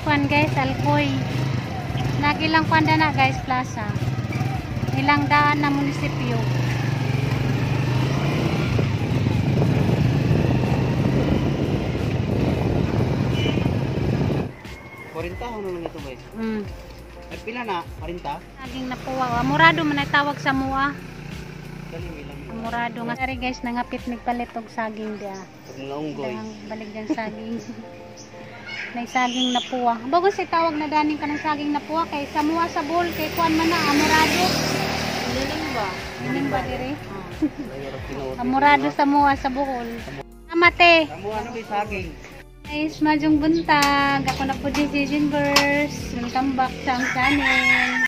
Kuan guys, Alcoy. Nagilang kuan na guys, plaza. Ilang daan na munisipyo. Ano lang ito guys? Ay pila na? 40? Saging na puwa. Amurado man ay tawag sa mua. Amurado nga. Sorry guys, nangapit nagpalit og saging dia. Mga unggoy. Balik dyan saging. May saging na puwa. Bago si tawag na daning kanang saging na puwa kay sa mua sa bowl kay kuan man na amurado. Liling ba? Liling ba dire? Amurado sa mua sa Bohol. Amate. Sa mua na may saging. Guys, madyong buntag. Ako na po si Jinverse. Welcome back sa ang channel.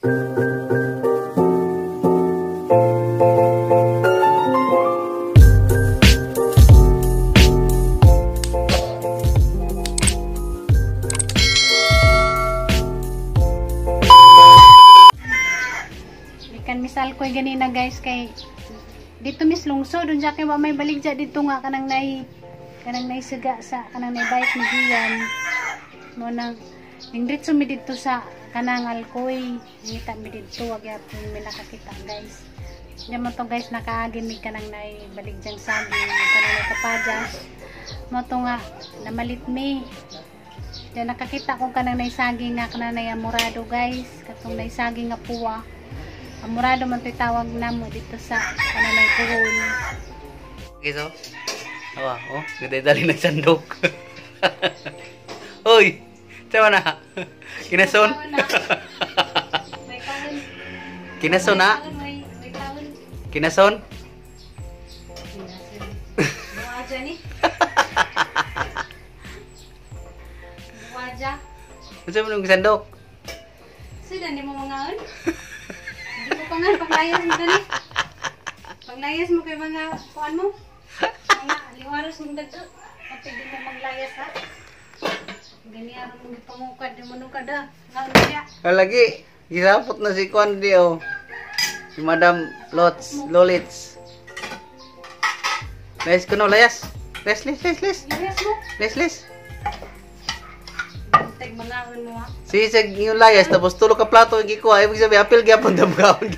Ikan misal ko ganina guys kay dito mis lungsod unsa kay wa may baligya dito nga kanang nay siga sa kanang nay bike ni Gian mo nang ningditso mi didto sa kanang Alcoy, ngita mi didto wa gyapon mi nakakita guys. Diyan mo to guys nakaagi mi kanang nay baligyang saging kanang nay kapajas mo to nga namalit mi. Diyan nakakita ko kanang nay saging nga kanang nay amurado guys, katong nay saging nga puwa. Amurado man to'y tawag namo dito sa kanang nay puhon. Okay so awa, oh, ganda-dali nagsandok. Uy, tama na. Kinason. Kinason na. Kinason. Buwaja ni. Buwaja. Unsa man ang sandok? Sida ni mo mangaon? Hindi mo pa nga panglayas mo dali. Panglayas mo kay mga kuan mo. Mga liwaros mong dagso. At hindi mo maglayas ha. Ganyan mo gipangukad, di mo nukad ha. Ngaon siya. Lagi, gisapot na si Kwan di oh. Si Madam Lots, Lolits. Layas ko no, layas. Les, les, les, les. Layas mo. Les, les. Bantay mangaon mo ha. Si sa yung layas, tapos tulo ka plato yung gikuha. Ibig sabihin, apil gyapon da magaon.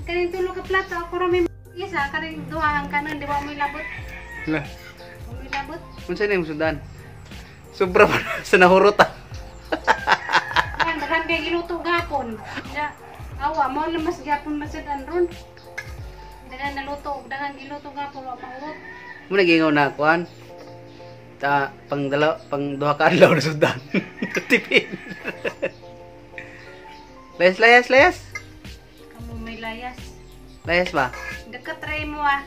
Kaning tulo ka plato, ako ra may isa, kaning duha ang kanon, di ba mo ilabot? La. Mo ilabot? Unsa na yung sudan? Sobra pa sa nahurot ah. Kan daghan kay giluto gapon. Ya, awa mo na mas gyapon masudan ron. Daghan naluto, daghan giluto gapon wa mahurot. Mo nagingaw na kuan. Ta pang dalaw, pang duha ka adlaw na sudan. Tipid. Layas, layas, layas. Kamo may layas. Layas ba? Dekat ray mo ah.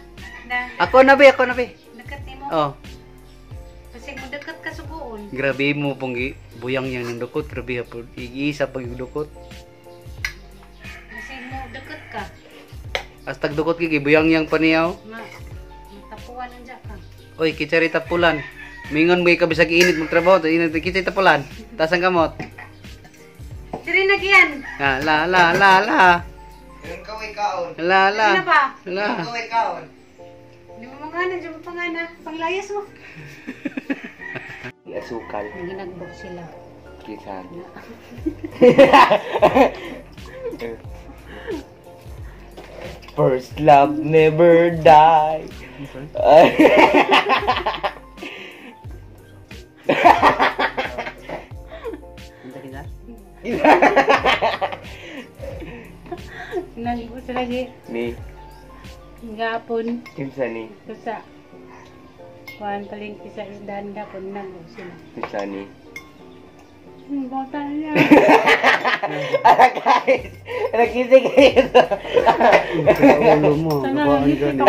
Na, ako na be, ako na be. Dekat nimo. Oh. Kasi mo dekat ka suguon. Grabe mo pong buyang yang ning dukot, grabe po. Iisa pag dukot. Kasi mo dekat ka. Hastag dukot kay buyang yang paniyaw. Ma, matapuan ang ka. Oy, kitsari tapulan. Mingon mo ka bisag init magtrabaho, init kitsari tapulan. Taas ang kamot. Diri na giyan. La la la la la. La la. Ano ba? La. Di mo mangana, di mo pangana. Panglayas mo. Asukal. Ginagbok sila. Kisan. First love never die. Nagbo sila gi. Ni. Gapon. Kinsa ni? Sa kuan palengke sa isdan gapon nagbo sila. Kinsa ni? Bota niya. Ara guys, nagkisi kayo. Ulo mo, gawaan gani.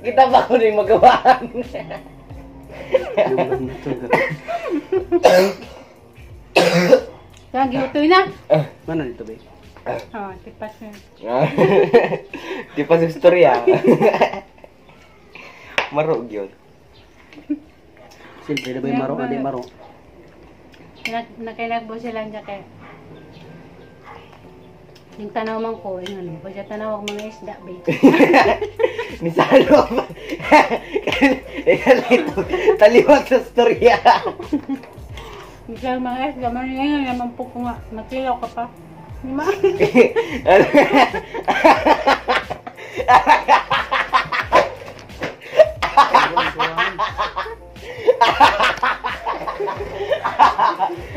Kita ba ko ning magawaan? Kaya giutoy na. Mana dito be? Oh, tipas na. Tipas istorya. Maro gyud. Siyempre na ba yung maro, adi maro. Nakailagbo sila niya kay. Yung tanaw man ko, yung ano, kaya tanaw ang mga isda, ba? Nisalo pa. Taliwag sa storya. Misal mga isda, man yun naman po ko nga, matilaw ka pa. Di ba?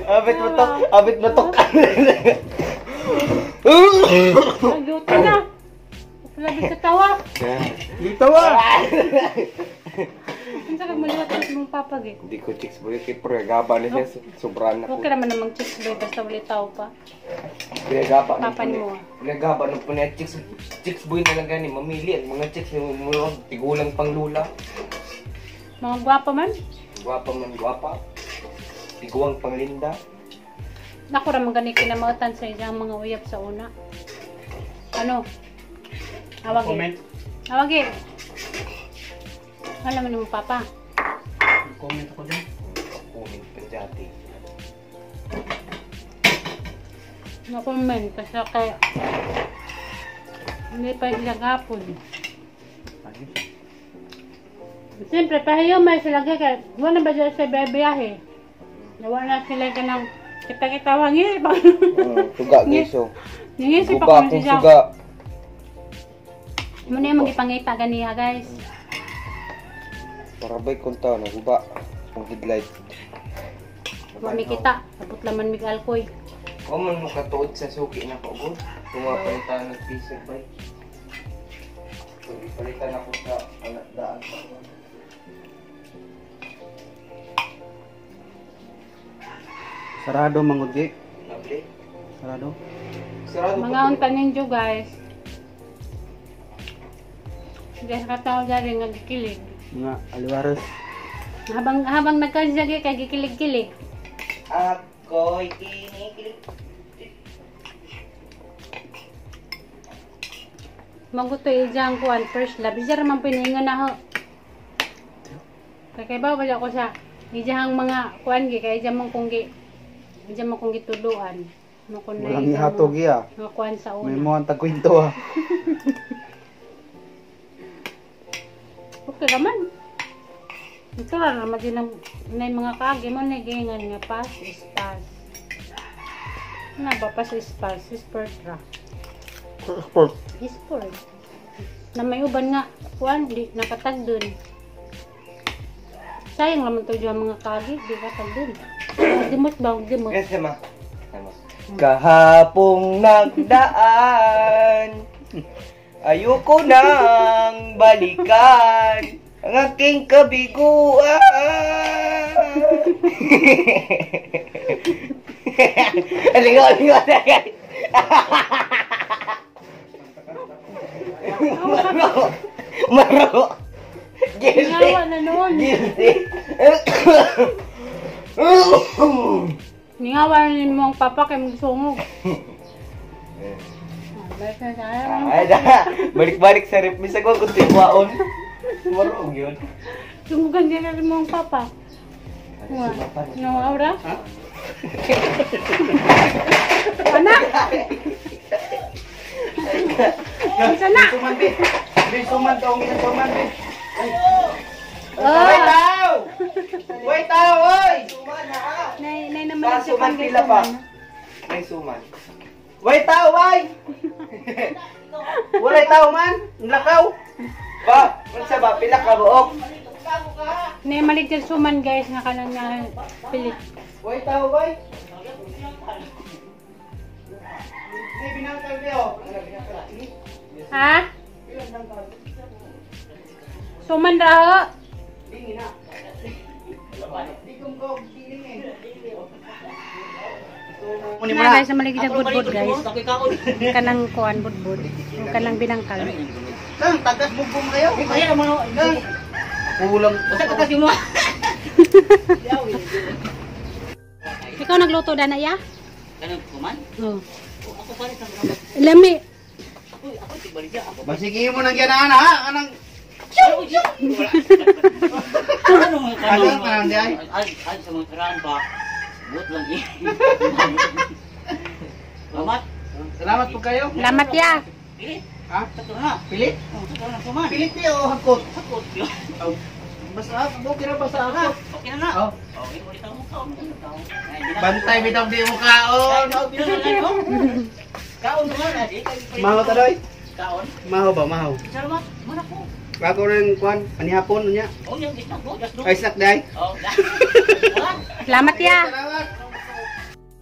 Abit mo tok, abit mo tok. Nagluto na. Labi sa tawa. Dito ah. Kinsa ka maliwat sa mong papag eh. Hindi ko chicks boy kay pregaba na siya sobra na ko. Okay naman namang chicks boy basta wala tao pa. Pregaba na Papa mo. Pregaba na po niya chicks chicks boy na lang gani mamili ang mga chicks ni mo tigulang pang lula. Mga gwapa man. Gwapa man gwapa. Tiguang panglinda. Nako ra man gani kinamatan sa isang mga uyab sa una. Ano? Awag eh. Comment. Awag eh. Alam mo ni mo papa. Comment ako dyan. Comment panjati. No comment kasi kay hindi pa ilang hapon. Siyempre, pahiyo may sila kay wala ba dyan sa biyahe? Nawala sila ka ng kita-kita wangi. Suga guys oh. Nangisip Guba ako akong siya. suga. Muna yung magipangita ganiha guys. Para ba'y kunta no guba ang headlight. Wa mi kita, abot laman mig alkoy. Wa man mo katuod sa suki na ko gud. Pumapalitan ng piso bay. So, ipalitan ako sa anak daan pa. Sarado mangudgi. Nable? Sarado. Sarado Mga unta ninyo guys. Guys kataw dali nga gikilig. Mga aliwares. Habang nagkasya kay gikilig-kilig. Ako'y kinikilig. Maguto ijang kuan first love. Isa ra man pinaingon na ho. Kay kay ba wala ko sa ijang mga kuan gi kay ijang mong kung gi ijang mong kung gituluan. Mo kun na Walang ijang ihatog iya. mga kuan sa May una. mo ang tagkwento ah. Okay raman. Ito ra naman din ang na mga kaagi mo na giingan nga pass is pass. Ano ba pass is pass? Sport ra. Sport. Sport. Na may uban nga kuan di nakatag dun. Sayang naman to yung mga kagi, di katag dun. Dimot ba? Dimot. Yes, ma. Tama. Kahapong nagdaan, ayoko nang balikan ang aking kabiguan. Aligo, aligo na guys. Maro. Maro. Guilty. Ngawa na noon. Guilty. Ningawa na mo ang papa kay magsungog. Balik na tayo. Ay, da. Balik-balik sa rep. Misag ko kung tigwaon. Maroog yun. Sungugan din na mo ang papa. No, aura? Anak! Unsa na? Suman be. Be suman daw ngin suman be. Oh, Wait tao! Wait tao, oy! Suman ha! nay nay naman Sa siya suman pang pila pa. May suman. Wait tao, ay! Walay tao man. Lakaw. Ba, unsa ba pila ka buok? Nay malig dyan suman guys nga kanang nga pilit. Walay tao bay. Di binangkal be oh. Ha? Suman ra ho. Di na. Di kung ko kiling eh. Na guys, malig dyan budbud guys. Kanang kuan budbud. O kanang binangkal. Kang tagas bugbong kayo. Kaya mo no. Kang kulang. Usa ka kasi mo. Ikaw nagluto dana ya? Ganun kuman? Oh. Ako pa rin sa Lami. Ako, ako tigbalik ako. Basigi mo nang ginaan ha. Anang Ano mga Ano ang parang di ay? Ay, ay, sa mga karaan pa. Buot lang eh. Salamat. Salamat po kayo. Salamat ya. Pilit. Ha? Sakto na. Pilit? Oh, sakto na suman. Pilit niyo o hagkot? Sakot yun. Oh. Basta okay ra basta hagkot. Okay na na. Oh. Okay, ulit ako kaon. Kaon. Ay, di na. Bantay bitaw di mo kaon. Kaon, kaon, kaon. Kaon naman, ah, di, kay- Maho ta doy? Kaon. Maho ba maho? Salamat. Mana ko. Bago rin kuan panihapon niya. Oh, yung isnak ko, just do. Ay snack day. Oh, wala. Salamat ya. Salamat.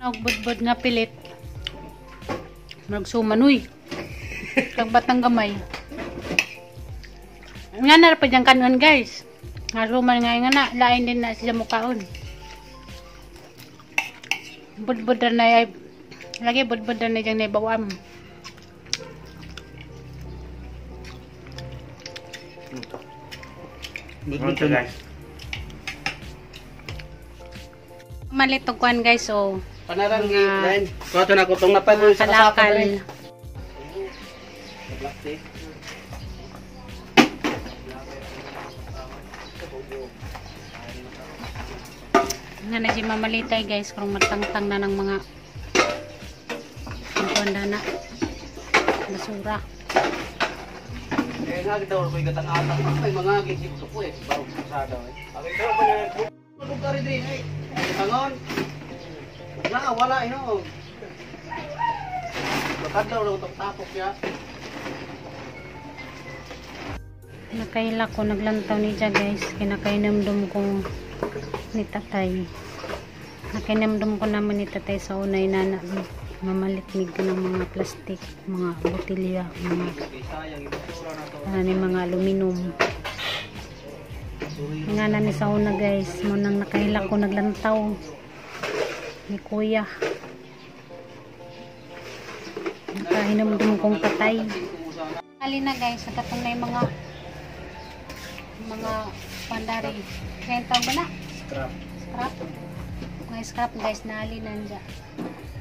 Nagbudbud nga pilit. Magsumanoy. Kag batang gamay. Nga na pa diyang kanon guys. Nga suman nga nga na, lain din na siya mukaon. Budbud ra na ay lagi budbud ra na diyang naibawam. Budbud guys. Malit og kuan guys oh. Panarang gi Mga- lain. Kuha to na ko tong napay mo sa kasaka Kalakal. dre. Plastic. Nga na si Mamalitay guys, kung matangtang na ng mga kuan na basura. Eh nga kita ko gatang atang may mga gisip ko eh barog sa sada eh. Agay ko pa na tulog ka rin din eh. Tangon. Na wala ino. Bakadlaw lang itong tapok ya. Nakaila ko, naglantaw ni siya guys. Kinakainamdom ko ni tatay. Nakainamdom ko naman ni tatay sa unay na mamalit mig ko ng mga plastic, mga botilya, mga Sayang ibasura na to. ano ni mga aluminum. Nga na ni sa una guys, mo nang nakaila ko naglantaw ni kuya. Nakahinamdom kong tatay. Ali na guys, nagkatong na yung mga pandari. Kaya tawag ba na? Scrap. Scrap. Mga scrap guys, naali nandya.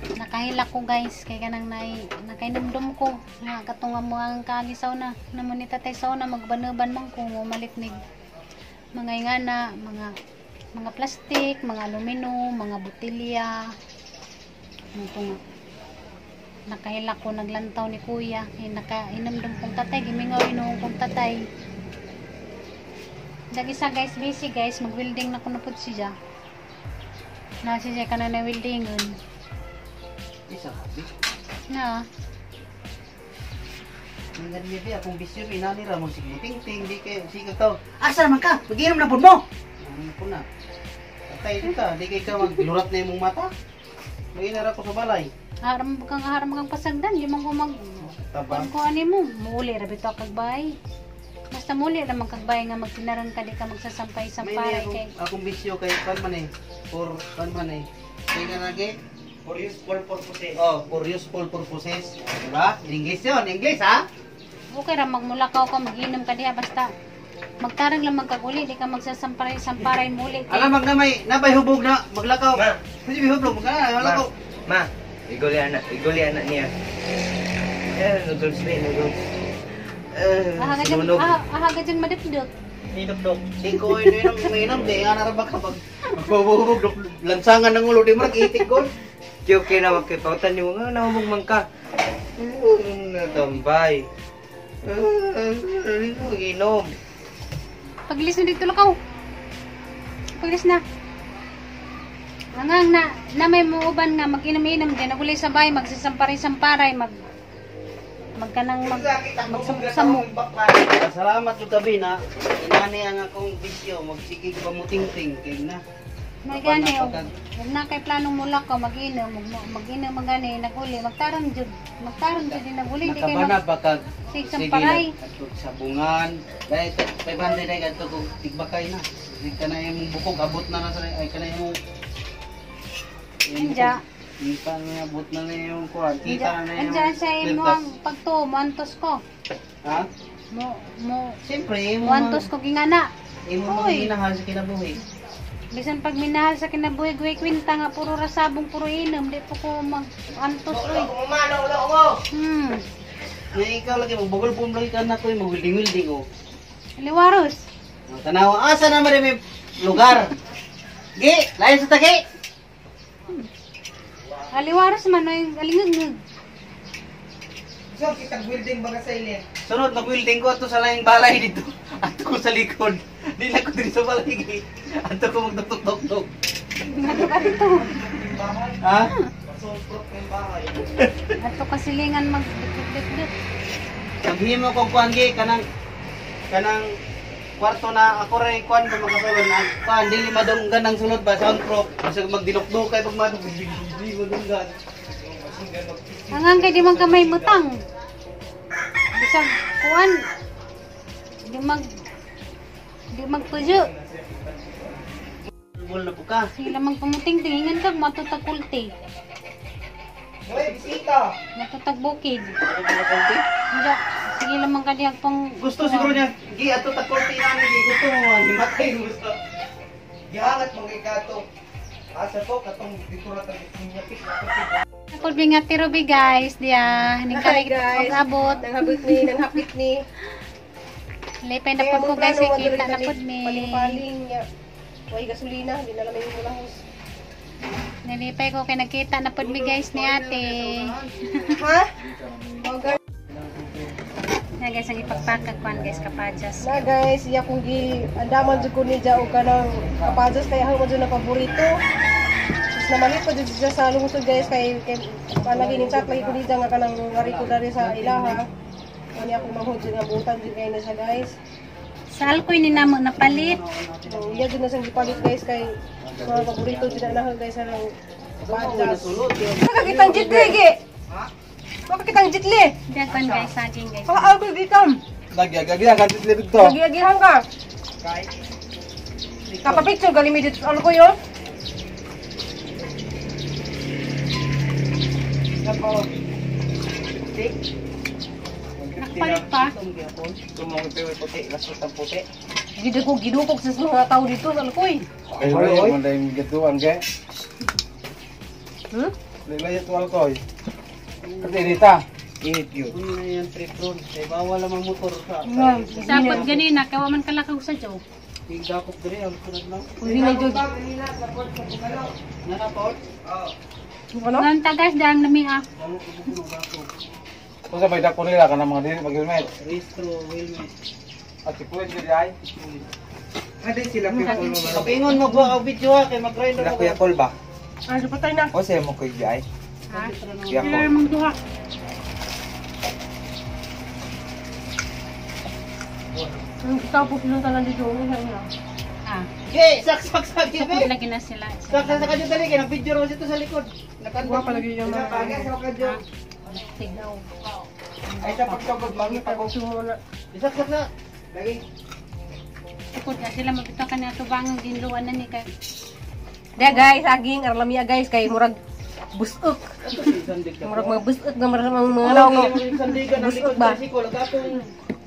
Nakahila ko guys, kay kanang nai nakainumdum ko nga katong nga mga kagisaw na namo ni tatay saw na magbanuban man ko malit mig mga ingana, mga plastic, mga aluminum, mga botilya. Ano to nga. Nakahila ko naglantaw ni kuya, kay nakainumdum kong tatay, gimingaw inuong kong tatay. Dagisa guys, busy guys, mag-welding na kuno pud siya. Na siya ka na na weldingon. Isa ka. Na, Ang ganyan bi akong bisyo inani ra mo sige ting ting di kay sige to. Asa naman ka? Magiinom na pud mo. Ano po na? Patay ka, di kay ka maglurat na imong mata. Magina ra ko sa balay. haram kang pasagdan, di man ko mag Taba. kuan ko ani mo, muuli ra bitaw kag bay. Basta muli ra man kag bay nga magtinaran ka di ka May magsasampay-sampay akong, kay akong bisyo kay kan man eh. For kan man eh. Kay nga lagi For useful purposes. oh, for useful purposes. Diba? English yun, English ha? Okay ra magmulakaw ka, magiinom ka diha basta magtarang lang magkaguli, di ka magsasampay-samparay muli kay Alam mag na may nabay hubog na maglakaw. Ma. Kasi may hubog magana, Ma, maglakaw. ma, iguli anak niya. Eh, noodles rin, noodles. Eh, Aha ka dyan, sunog. aha ka dyan madipdot. Nidugdog. Singko inom inom di ana ra ba ka pag maghuhubog lansangan ng ulo di mo itik gol. Kyo kay na magkipautan niyo nga nahubog man ka. Eh, natambay. Eh, inom. Paglis na dito lakaw. Paglis na. Angang na, na may muuban nga mag-inom-inom dyan, nagulay sa bahay, magsasamparay-samparay, magkanang magsamok-samok. Salamat jud gabi na inani ang akong bisyo magsigig pamutingting kay na. May gani, og na kay planong mulakaw, mag-inom, mag-inom magani, naguli, magtarong jud, magtarong jud din naguli, di kay Nakabana mag ba kag sig samparay. adto sabungan. Dahil 500 dahil kadto kog tigbakay na. Sige ka na imong bukog abot na na sa ay kana imong Anja. Kita na abot na na yung kuan. Kita na na yung Andiyan sa imo ang pagtuo, moantos ko. Ha? Mo Siyempre, imo moantos ko gingana. imo Uy. mga minahal sa kinabuhi. Bisan pag minahal sa kinabuhi, guwi kwinta nga puro rasabong puro inom, di po ko mag-antos oy. Nga ikaw lagi magbugol pum lagi ka na ko magwilding-wilding oh. Liwaros. Ang Tanawa asa na man may lugar. Gi, lain sa tagi. Aliwaros man oy, alingag. So, kitang building ba ka sa ilin? Sunod mag-welding ko ato sa laing balay dito. Ato ko sa likod. Di na ko diri sa balay kay. Ato ko magtuktok-tok. Ato ka dito. Ha? Soundproof yung bahay. Ato ka silingan magdikit-dikit. Maghimo ko kuan gi kanang kanang kwarto na ako ray kuan ba makasulod na kuan dili madunggan ang sulod ba soundproof bisag magdinukduk kay pag madunggan madunggan. Hanggang kay di man ka may mutang. Bisag kuan di magpuyo. Bul na po ka. Sila magpamuting tingingan kag matutag kulte. Hoy, bisita! Matutag bukid. Hindi, sige lamang kadiyag pang Gusto siguro niya gi ato ta korte namin gi gusto mo man himatay gusto. Gihangat mong ikato. Asa po, katong dito na tagit niya. Ako binga tirobi guys, diya. Hi, guys. Abot. Nanghabot ni, nanghapit ni. Lipay na po ko guys, Kaya mong kita plano, na pod mi. Paling-paling niya. Way gasolina, hindi na lang may mulahos. Nilipay ko kay nagkita na pod mi guys ni ate. Ha? Okay. Na guys, ang ipagpakag kuan guys kapadyas. Na guys, iya kong gi andaman jud ko ni ja og kanang kapadyas kay ako jud na paborito. Sus namalit pa jud siya sa lungsod guys kay kay lagi ni chat lagi ko ni ja nga kanang ngari ko dari sa ilaha. Kani ako manghud jud nga butan jud kay na siya guys. Sa alkoy ni namo napalit. So, iya jud na siyang gipalit guys kay mga paborito jud na nako guys sa kapadyas. Makakitang jitli gi. Makakitang jitli. Diyan kuan guys, saging guys. Paal ko gitam. Lagi-lagi ka dito. Lagi-agihan ka. Kapapicture gali mi dito sa alkoy oh. Nakapalit pa. Tumong puti, lasot ang puti. Gid ko gidukok sa mga tao dito sa alkoy. Ay, wala man dahil gatuan kay. Hmm? Lilaya to alkoy. Kasi dita. Init yun. Ano na yan trip ron? Kay bawal ang motor sa. Sapot ganina kay wa man kalakaw sa jow. Higdakop diri ang sunod lang. Hindi na jud. Nana pod? Ano? Nang tagas dang nami ah. Damo ko kuno dakop. Kung sa may dako nila kanang mga dili mag-helmet. Restro helmet. At si Kuya dili ay. Hadi sila Kuya Col mo. Kapingon mo ba og video ha kay mag-grind Sila Kuya Col ba? Ay, patay na. O siya mo Kuya ay. Ha? Kuya Sila Col. namang duha. Ang tapos nung tanan dito, ano niya. Ah, Okay, sak sak sak sukod ibe. lagi na sila. Sak sak sak dali kay nag-video ro dito sa likod. Wa pa lagi yung mga Tignaw. Ay sa pagtugod mangita ko. Sumo na. Isak sak na. Lagi. Sukod na sila mabitaw ka na tubang ginluan na ni kay. Dia guys, saging arlamia guys kay murag busok. Murag mga busok na murag mga naong. Sandigan ang likod Busok ba? tricycle ag atong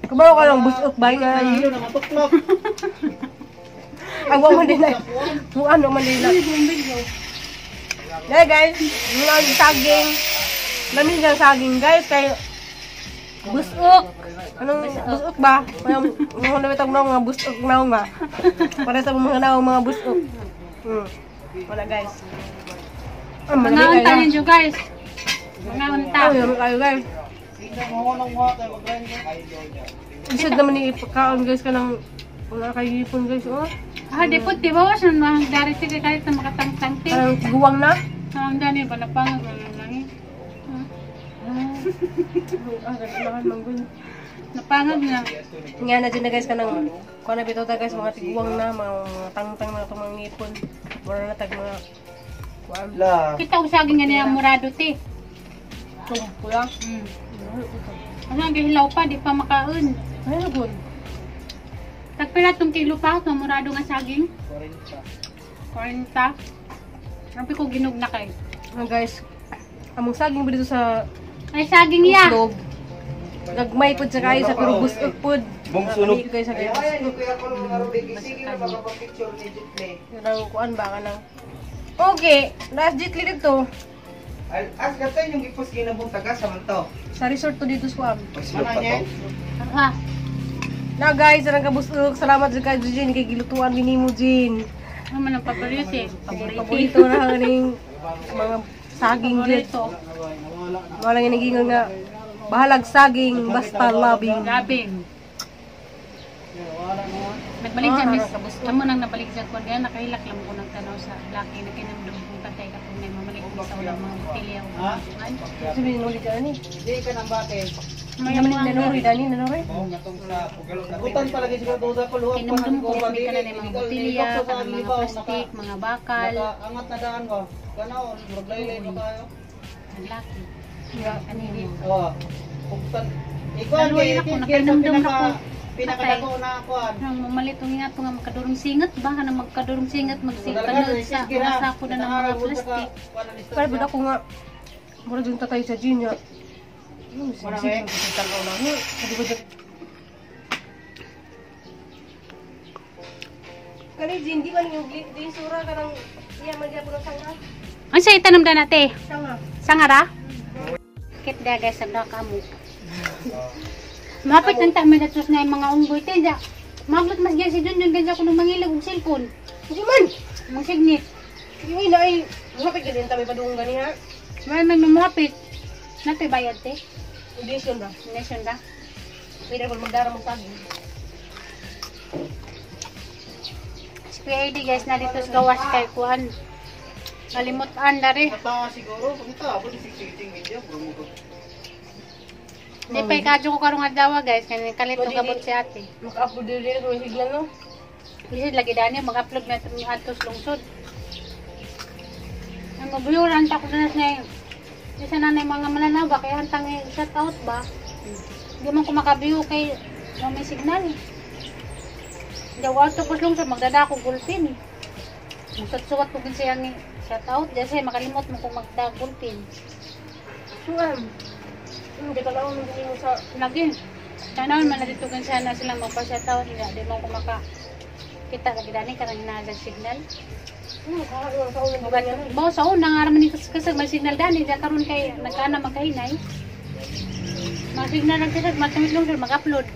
Kubaw ka lang busok ba nga. hilo na matuklok. Ang wa man din na. Kung ano man din na. Dia guys, mga saging. Lamin siyang saging guys kay busok. Anong busok ba? Mga namitag na mga busok na nga. Para sa mga naong mga busok. Wala guys. Ah, Mga malami unta kayo. ninyo guys. Mga unta. Ay, malami kayo guys. Isod naman ni ipakaon guys ka ng wala kay gipon guys oh. Ah, di po, di ba was na mga dari sige kahit na makatangtang ti. Parang guwang na. Ang dani ba na pang lang eh. Ah, ganun manggun. Napangag na. Nga na dyan na guys kanang kuha na bitaw ta guys mga tiguang na mga tangtang na itong mga ngipon. Wala na tag mga kuan. La. Kita og saging nga niya murado ti. Tung pula. Ano ang gihilaw pa di pa makaon. Ay nagun. Tagpila tong kilo pa sa murado nga saging? 40. 40. Rapi ko ginog na kay. Ah, guys, among saging ba dito sa Ay saging ya. Uslog. Gagmay pud sa kayo sa pero busok pud. Bung sunog. Guys, sa Ay, ay, ni Kuya Col mga Rubik. Sige na makapag-picture ni Jitle. Kanang kuan ba kanang. Okay, last jitli dito. As gatay yung ipos ginabong taga sa man to. Sa resort to dito sa kuan. Uslog pa to. Ah, Na guys, sarang kabusok. Salamat jud kay Jin kay gilutuan minimo Jin. ano man ang paborito eh. Paborito. Paborito na kaning mga saging jud. Paborito. Wala nga naging nga Bahalag saging basta labing. Labing. Nagbalik siya, miss. Amo nang nabalik siya ko. Kaya nakahilak lang ko ng tanaw sa laki na kinamdum kong tatay katong na mamalik ko sa ulang mga botilya o mga kuan. Sabihin mo ulit ani. Hindi ka nang bakit. May Naman mga nanuri dani nanuri. Gutan palagi siguro doon sa paluha. Kinamdum ko may ka na ng mga botilya, kanang mga plastic, mga bakal. Angat na daan ko. Kanaw, murag laylay pa kayo. Ang laki. Ano yun? Oh. Pugtan. Ikaw Naluoy kay na ko, kay nakainumdum na ko. Pinakadako na kuan. Nang mamalit ang nga nga makadurong singat ba kanang magkadurong singat magsipanod sa mga sako na ng mga plastic. Pero bud ako nga murag yung tatay sa Gina. Wala eh. Kani Jin, di man yung din sura kanang iya man gyapon ang sanga. Ang sa itanom da nate? Sanga. Sangara? Kit da guys, sa kamo. Mapit ng tama na sus na yung mga unggoy. Tiya, maglot mas gyud si Junjun ganyan ko nung mangilag og cellphone. Hindi man. Mga signit. Yung ina ay mapit gyud ta may padung gani ha. May may mamapit. Natoy bayad te. Audition ba? Nation ba? Pwede ko magdara mo saging. Si Kuya Eddie guys, na dito sa gawas kay kuan. Kalimutan dari. Mata siguro, pagita, abo di sigsig media, bro. Di pa ikadyo ko karong adlaw guys, kay kalit og gabot si ate. Maka-upload din ko signal no. Bisid lagi dani mag-upload na itong atos lungsod. Ang mabuyuran ta ko na na isa na na yung mga mananaw ba kaya hantang shout out ba? Hindi man ko makabiyo kay wa may signal. Hindi ako auto ko lungsod magdada ako gulpin. Musuot-suot ko gid siya ang shout out dahil siya makalimot mo kung magda gulpin. Suam. Hindi ka lang nang mo sa Lagi. Tanawin man na dito gan sana sila magpa-shout out nga di man ko maka kita lagi dani karang naalag signal. Sa unang ganyan. Bao sa una nga raman ni kasag may signal dani diya karon kay nagkaana makainay. Masignal lang kasag matamit lang sir mag-upload.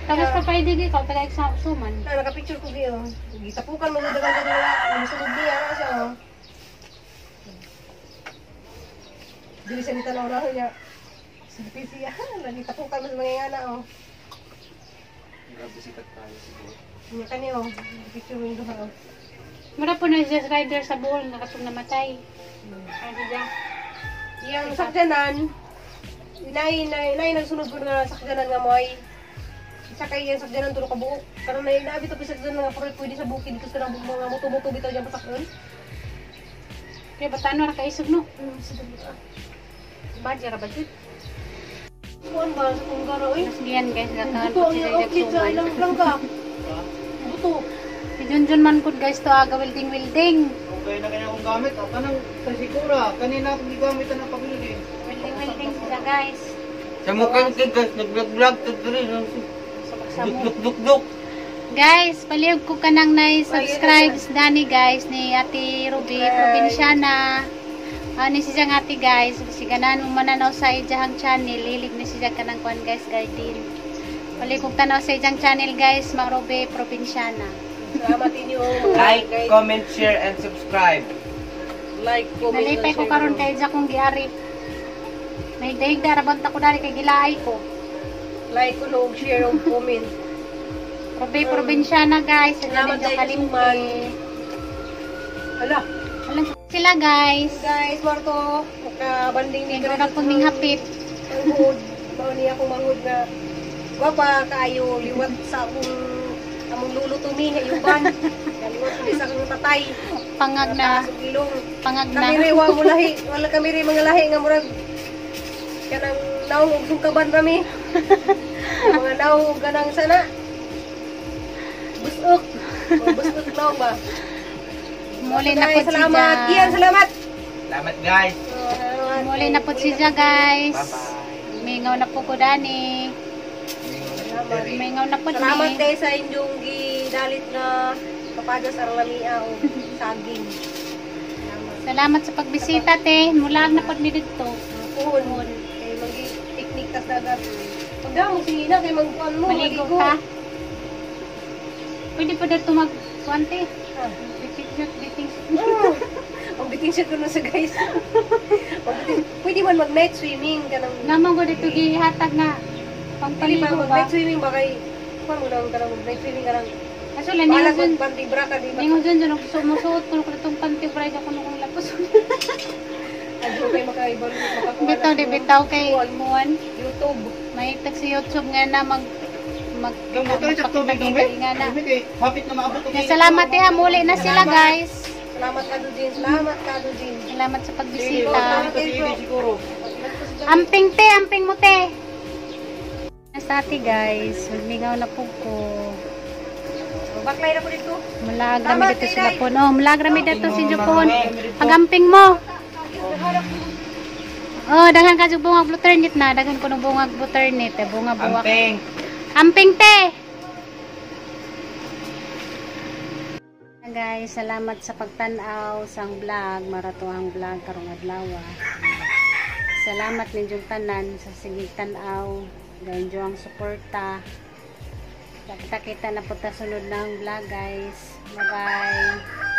Tapos pa pa di ikaw taga exam suman. Na naka-picture ko giyo. Gitapukan mo dagan ko nila. Musulod niya na siya. Oh. Dili siya nitanaw na niya. Silpi siya. Nagitapukan mo sa mga ngana oh. Grabe sikat tayo siguro. Niya kani oh. Picture mo yung duha oh. Mura po na siya rider sa buol nga katong namatay. Ay siya. Iyang sakyanan, inay inay inay nagsunod ko na sakyanan nga mo ay isa kay iyang sakyanan tulo ka buok. Karon na inabi to sakyanan nga pero pwede sa bukid dito sa mga moto-moto bitaw diyan pasakyon. Kaya batano ra kaisog no. Badya ra ba jud? Kuan ba sa tunggara oy? Mas giyan guys nakakan Buto po ang siya iyang outfit sa suman. ilang langka. Buto. Si Junjun man kun guys to aga welding welding. Okay na kanya akong gamit. O, kanang trasikura. Kanina akong gigamit na pabili din. Welding welding sila guys. Sa mukhang guys, nag-vlog-vlog to diri. Sa mo. Duk duk duk. Guys, palihog ko kanang na-subscribe Dani guys ni Ate Ruby Probinsyana. Ani si siyang ate guys, si ganan mo mananaw sa ijahang channel, hilig na siya kanang kuan guys garden. Palihog tanaw sa ijang channel guys, Mang Ruby Probinsyana. Salamat inyo mga Like, guys. comment, share, and subscribe. Like, comment, Nalipay and ko share. karon kay ija kong giari. May dahig darabanta ko dari kay gilaay ko. Like, kuno, share, ug comment. Ruby Probinsyana guys, Salamat salamat kay kalimpi. Hala. Alam sila guys. Guys, Marto, makabanding ni Medyo na pong hapit. Manghud. Mao niya akong manghud na gwapa kaayo liwat sa akong among lulo tumi nga yuban. Kaliwat ko sa akong tatay. Pangag na, Taas og ilong. pangag na. Kami rin wa mo lahi, wala kami rin mga lahi nga murag kanang naong og sungkaban rami. Mga naong og kanang sana. Busok. Mga busok naong ba? Muli na Guys, po si salamat. Ja. Ian, salamat. Salamat guys. Salamat. Muli na po si Ja guys. Bye-bye. Mingaw na po ko dani. Salamat. Mingaw na po Salamat ni. kay sa inyong gidalit na kapagas ang lamia o saging. Salamat. Salamat sa pagbisita te. Mulag na po ni dito. Puhon. Kay magi picnic tas dagat. Pagdamo sige na kay magkuan mo, Maligo ka. Pwede pa dito mag kuan te. Ah. Biting shoot, biting shoot. Ang biting siya kuno sa guys. Pagbiting. Pwede man mag night swimming kanang Namo ko dito gihatag nga Pwede pangpaligo pa mag ba. night swimming ba kay kuan mo lang kanang mag night swimming kanang Kaso lang bahala ningon kung panty bra ka di ba? ningon dyan dyan sumusuot ko itong panty bra sa kuno kong lapos. Adyo kay makaibalo makakuha. Bitaw na di sa bitaw kay muan. YouTube. May tag sa YouTube nga na mag mag Kang buto ni tubig dong be. nga na. Tubig kay hapit na maabot og Kaya salamat eh, ha, muli na sila, guys. Salamat ka Jin. Salamat ka Jin. Salamat sa Sige, pagbisita. sige, siguro. Amping te, amping mo te. Sa ati guys, magmingaw na po ko. Baklay na po dito. Mulag rami dito sila po. No, mulag rami dito si Jupon. Pagamping mo. Oh, daghan ka jud bungag bluternit na, daghan ko ng bungag bluternit, eh, bunga buwak. Amping. Amping te. Guys, salamat sa pagtan-aw sang vlog, maratuang vlog karong adlaw. Salamat ninyong tanan sa sigig tan-aw, gayon ang suporta. Kita-kita na po ta sunod ng vlog, guys. Bye-bye.